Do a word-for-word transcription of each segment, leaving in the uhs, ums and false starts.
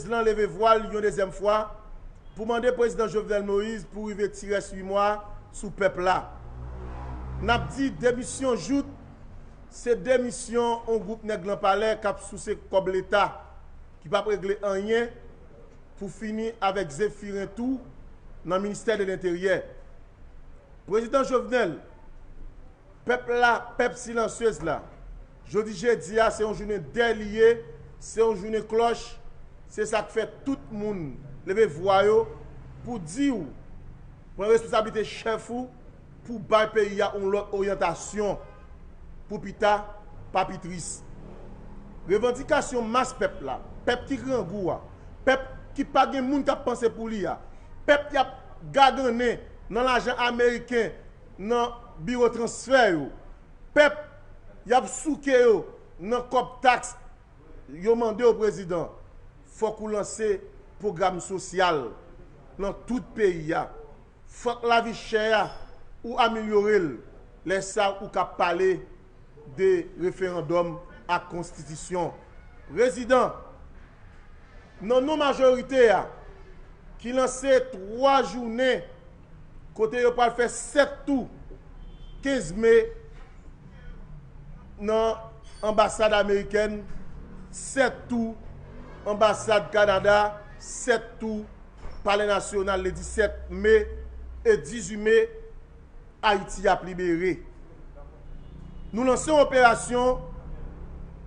lan leve vwa l yon dezyèm fwa pou mande prezidan Jovenel Moïse pou rive ti rès uit mwa sou pèp la. N ap di demisyon Jout se demisyon yon gwoup nèg nan palè k ap souse kòb Leta, ki p ap regle anyen pou fini avèk Zephirin Tou nan ministè de Lenteryè. Prezidan Jovenel, pèp la, pèp silansyez la, jodi jedi a, se yon jounen dèy li ye, se yon jounen klòch, se sa k fè tout moun leve vwa yo pou di w, pran responsablite chèf ou, pou bay peyi a yon lòt oryantasyon pou pita, pa pi tris. Revandikasyon mas pèp la, pèp ki grangou a, pèp ki pa gen moun k ap panse pou li a, pèp y ap gagannen nan lajan ameriken nan biwo transfè yo, pèp y ap souke yo nan kòb taks, yo mande w, prezidan, fòk ou lanse pwogram sosyal nan tout peyi a. Fòk lavi chè a, ou amelyore l. Lè sa a, ou ka pale de referandòm ak konstitisyon. Prezidan, nan non majorite a, ki lanse twa jounen kote yo pral fè sèt tou kenz me nan anbasad amerikèn, sèt tou anbasad Kanada, sèt tou Palè Nasyonal le disèt me e dizuit me, Ayiti ap libere. Nou lanse yon operasyon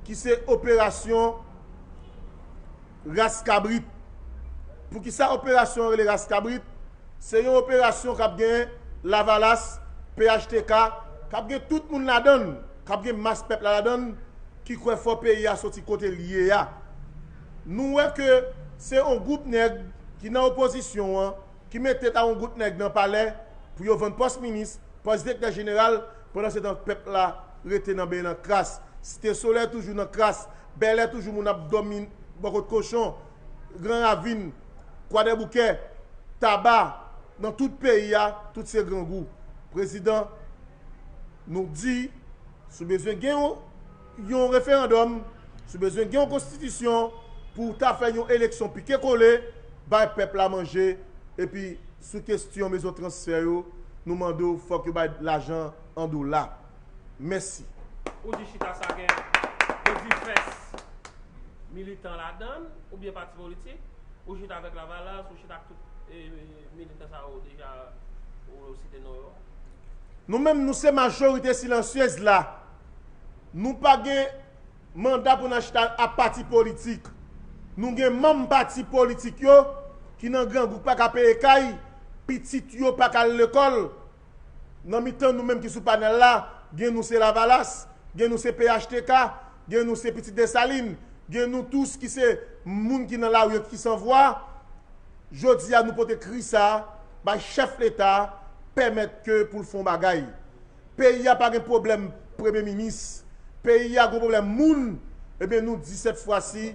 ki se operasyon ras kabrit. Poukisa operasyon an rele ras kabrit? Se yon operasyon k ap gen Lavalas, P H T K, k ap gen tout moun ladan l, k ap gen mas pèp la ladan l, ki kwè fò peyi a soti kote l ye a. Nou wè ke se yon gwoup nèg ki nan opozisyon an, ki met tèt a yon gwoup nèg nan palè pou yo vann pòs minis, pòs direktè jeneral, pandan se tan pèp la rete nan benyen nan kras. Site Solèy toujou nan kras, Bèlè toujou moun ap dòmi bò kot kochon, Gran Ravin, Kwadèboukè, Taba, nan tout peyi a, tout se grangou. Prezidan, nou di, si w bezwen gen yon, yon referandòm, si w bezwen gen yon konstitisyon pou w ta fè yon eleksyon pike kole, bay pèp la manje, epi sou kesyon mezon transfè yo, nou mande w fòk yo bay lajan an dola. Mèsi. Ou di chita sa gen, ou di fès militan ladan l, oubyen pati politik, ou chita avèk Lavalas, ou chita ak tout, e, militan sa yo deja, ou site non yo? Nou menm, nou se majorite silansyez la. Nou pa gen manda pou n al chita ak pati politik. Nou gen manm pati politik yo ki nan grangou, pa ka peye kay, pitit yo pa ka al lekòl. Nan mitan nou menm ki sou panèl la, gen nou se Lavalas, gen nou se P H T K, gen nou se Pitit Desalin, gen nou tous ki se moun ki nan lari yo ki san vwa. Jodi a, nou pote kri sa a bay chèf Leta a, pèmèt ke pou l fè yon bagay. Peyi a pa gen pwoblèm premye minis. Peyi a gen pwoblèm moun. Ebyen, nou di sèt fwa si,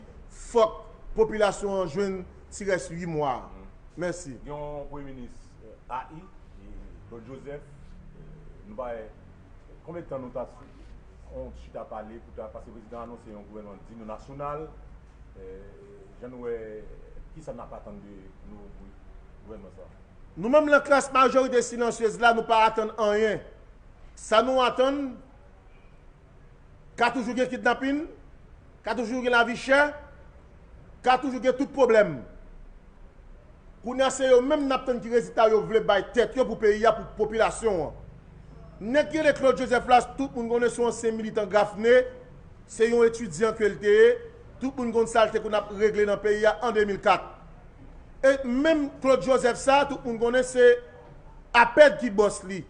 fòk popilasyon an jwenn ti rès uit mwa a. Mèsi. Gen yon premye minis, eh, A I, eh, Claude Joseph, eh, nou pa wè konbyen tan nou ta sou yon chita pale pou ta, paske prezidan anonse yon gouvènman di nou nasyonal, eh, jan nou wè, kisa n ap atann de nou gouvènman sa? Nou menm nan klas majorite silansyez la, nou pa atann anyen. Sa nou atann, ka toujou gen kidnapin, ka toujou gen lavi chè, ka toujou gen tout pwoblèm. Kounye a se yo menm n ap tann ki rezilta yo vle bay tèt yo pou peyi a, pou popilasyon an. Nèg ki rele Claude Joseph la, tout moun konnen se yon ansyen militan Gafne, se yon etidyan ke l te ye, tout moun konn sa l te konn ap regle nan peyi a an de mil kat. E menm Claude Joseph sa, tout moun konnen se APED ki bòs li.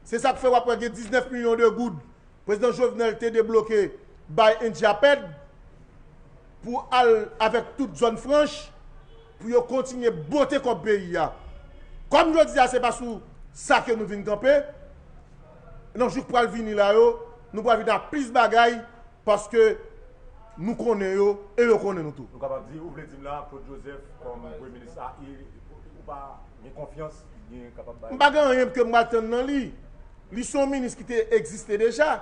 Se sa k fè w ap wè gen diznèf milyon de goud Prezidan Jovenel te debloke bay Indyapèd pou al avèk tout zòn franch pou yo kontinye bote kòb peyi a. Kòm jodi a se pa sou sa ke nou vin kanpe, nan jou k pral vini la yo, nou pral vin ak plis bagay paske nou konnen yo e yo konnen nou tou. Nou kapab di, ou vle di m la, Claude Joseph kòm premye minis A I, ou pa gen konfyans li gen kapab bay? M pa gen anyen ke m pral tann nan li. Li se yon minis ki te egziste deja.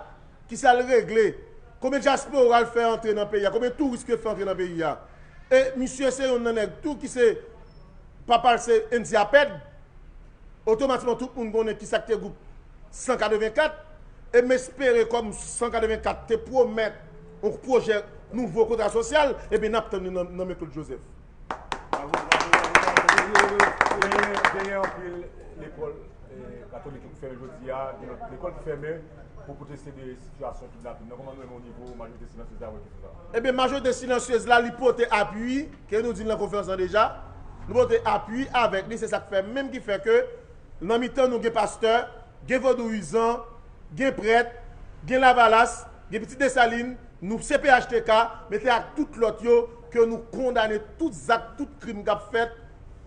Kisa l regle? Konbyen dyaspora l fè antre nan peyi a? Konbyen touris ke l fè antre nan peyi a? E misye se youn nan nèg tou ki se papa l se Endyapèd. Otomatikman, tout moun konnen kisa k te gwoup san katrevenkat. E m espere, kòm san katrevenkat te pwomèt yon pwojè nouvo kontra sosyal, ebyen, n ap tann li nan, nan men Claude Joseph. Bravo, bravo, bravo, bravo. Genyen, genyen anpil lekòl, eh, katolik ki fèmen jodi a, gen lòt lekòl ki fèmen pou pwoteste de sitiyasyon kidnapin nan. Kòman nou menm o nivo majorite silansyez la wè kesyon sa a? Ebyen, majorite silansyez la, li pote apui, ke nou di l nan konferans lan deja, nou pote apui avèk li, se sa k fè menm ki fè ke nan mitan nou gen pastè, gen vodouyizan, gen prèt, gen Lavalas, gen Pitit Desalin, nou C P H T K, mete ak tout lòt yo, ke nou kondane tout zak, tout krim k ap fèt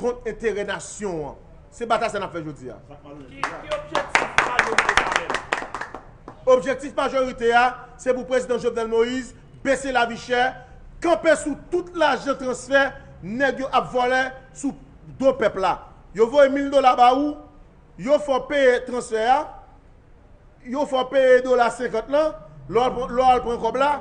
kont enterè nasyon an. Se batay sa n ap fè jodi a. Ki, ki objektif majorite sa menm? Objektif majorite a, se pou prezidan Jovenel Moïse bese lavi chè, kanpe sou tout lajan transfè nèg yo ap vòlè sou do pèp la. Yo voye mil dola ba ou, yo fè w peye transfè a, yo fè w peye dola senkant lan, lè w al pran, lè w al pran kòb la,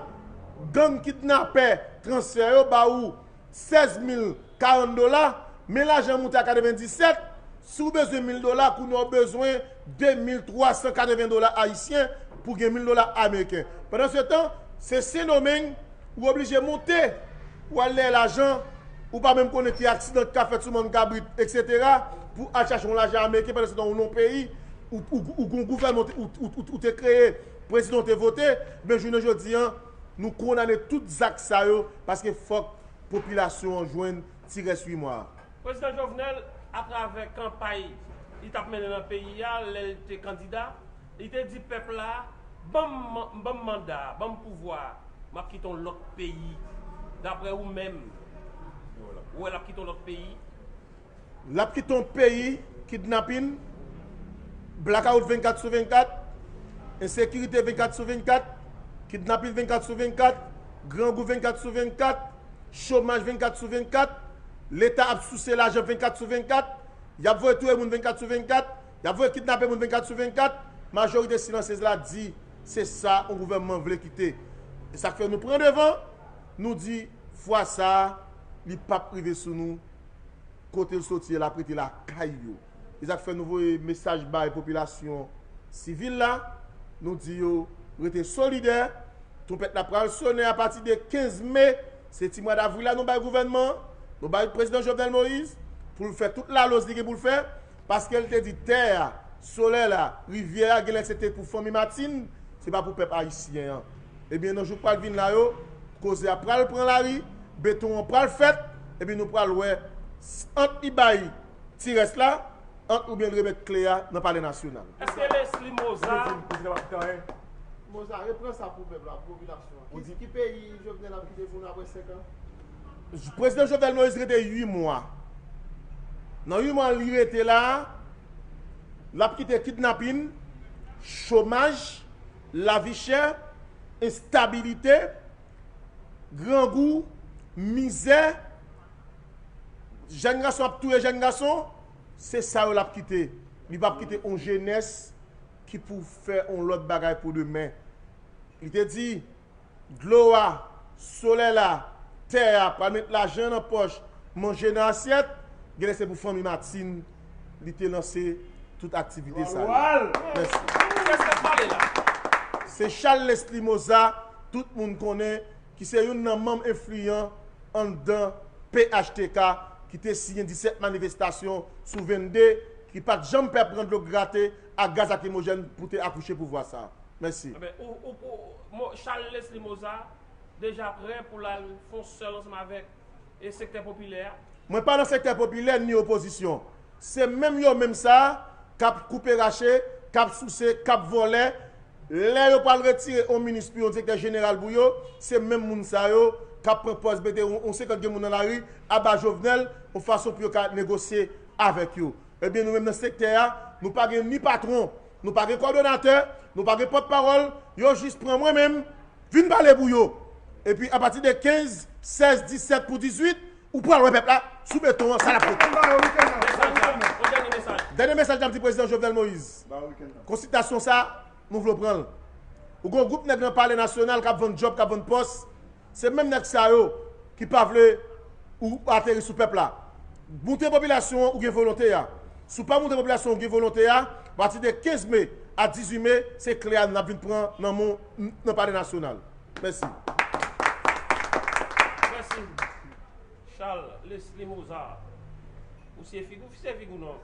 gang kidnapè transfè yo ba ou sèz mil karant dola, men lajan moute a katrevendisèt, si w bezwen mil dola, kounye a w bezwen de mil twa san katreven dola ayisyen pou gen mil dola ameriken. Pandansetan, se Sendomeng, ou oblije monte, ou al dèyè lajan, ou pa menm konnen ki aksidan ki ka fèt sou mòn kabrit, etsetera, pou al chache yon lajan ameriken, pandansetan ou nan yon peyi, ou, ou, ou gon gouvènman ou te, ou, ou, ou, ou te kreye, prezidan ou te vote, men jounen jodi an, nou kondane tout zak sa yo, paske fòk popilasyon an jwenn ti rès uit mwa a. Prezidan Jovenel, atravè kanpay li t ap mennen nan peyi a, lè l te kandida, li te di pèp la, ban m, ban m manda, ban m pouvwa, m ap kite yon lòt peyi. Daprè ou menm, ou wè l ap kite yon lòt peyi? L ap kite yon peyi, kidnapin, blakawout vennkat sou vennkat, ensekirite vennkat sou vennkat, kidnapin vennkat sou vennkat, grangou vennkat sou vennkat, chomaj vennkat sou vennkat, Leta ap souse lajan vennkat sou vennkat, y ap voye touye moun vennkat sou vennkat, y ap voye kidnape moun vennkat sou vennkat, majorite silansyez la di se sa yon gouvènman vle kite. E sa k fè nou pran devan, nou di fwa sa a, li p ap rive sou nou, kote l soti a, l ap rete lakay yo. E sa k fè nou voye mesaj bay popilasyon sivil la, nou di yo rete solidè, twonpèt la pral sonnen apati de kenz me, se ti mwa davril la nou bay gouvènman an, nou bay prezidan Jovenel Moïse, pou l fè tout laloz li gen pou l fè, paske l te di tè a, solèy la, rivyè a, genlè se te pou fanmi Martine, se pa pou pèp ayisyen an. Ebyen, nan jou k pral vin la yo, koze a pral pran lari, beton an pral fèt, epi nou pral wè s-, ant li bay ti rès la, ant oubyen l remèt kle a nan Palè Nasyonal. Èske Leslie Moza... Prezidan pa fè anyen. Moza, repran sa pou pèp la, pou popilasyon an. Ki, ki peyi Jovenel ap kite pou nou apre senk an? Prezidan Jovenel Moïse rete uit mwa. Nan uit mwa li rete la a, l ap kite kidnapin, chomaj, lavi chè, enstabilite, grangou, mizè, jèn gason ap touye jèn gason, se sa yo l ap kite. Li p ap kite yon jenès ki pou fè yon lòt bagay pou demen. Li te di, dlo a, solèy la, tè a, pral met lajan nan pòch, manje nan asyèt, genlè se pou fanmi Martine li te lanse tout aktivite sa yo. Mèsi. Kiyès k ap pale la? Se Charles Leslie Moza, tout moun konnen, ki se youn nan manm enfliyan anndan P H T K, ki te siyen disèt manifestasyon sou vennde, ki pa t janm pè pran dlo grate ak gaz lakrimojèn pou te akouche pouvwa sa a. Mèsi. Enben, ou, ou, ou, mo-, Charles Leslie Moza deja prè pou l al fè yon sèl ansanm avèk, e, sektè popilè a? Mwen pa nan sektè popilè ni opozisyon. Se menm yo menm sa a k ap koupe rache, k ap souse, k ap vòlè. Lè yo pral retire yon minis pou yon direktè jeneral pou yo, se menm moun sa yo k ap pran pòz mete yon, yon senkant grenn moun nan lari, aba Jovenel, yon fason pou yo ka negosye avèk yo. Ebyen, nou menm nan sektè a, nou pa gen ni patwon, nou pa gen kòdonatè, nou pa gen pòtpawòl, yo jis pran mwen menm, vin pale pou yo. Epi, apati de kenz, sèz, disèt pou dizuit, ou pral wè pèp la sou beton an, sa l ap pote. Mesaj la, yon dènye mesaj. Dènye mesaj n ap di prezidan Jovenel Moïse. Konsiltasyon sa, nou vle w pran l. Ou gen yon gwoup nèg nan Palè Nasyonal k ap vann djòb, k ap vann pòs. Se menm nèg sa yo ki pa vle Ou ateri sou pèp la. Moute popilasyon an, ou gen volonte a. Si w pa moute popilasyon an, ou gen volonte a, apati de kenz me a dizuit me, se kle a n ap vin pran nan men w nan Palè Nasyonal. Mèsi. Mèsi. Charles Leslie Mozart. Ou se figi, ou se figi ou non?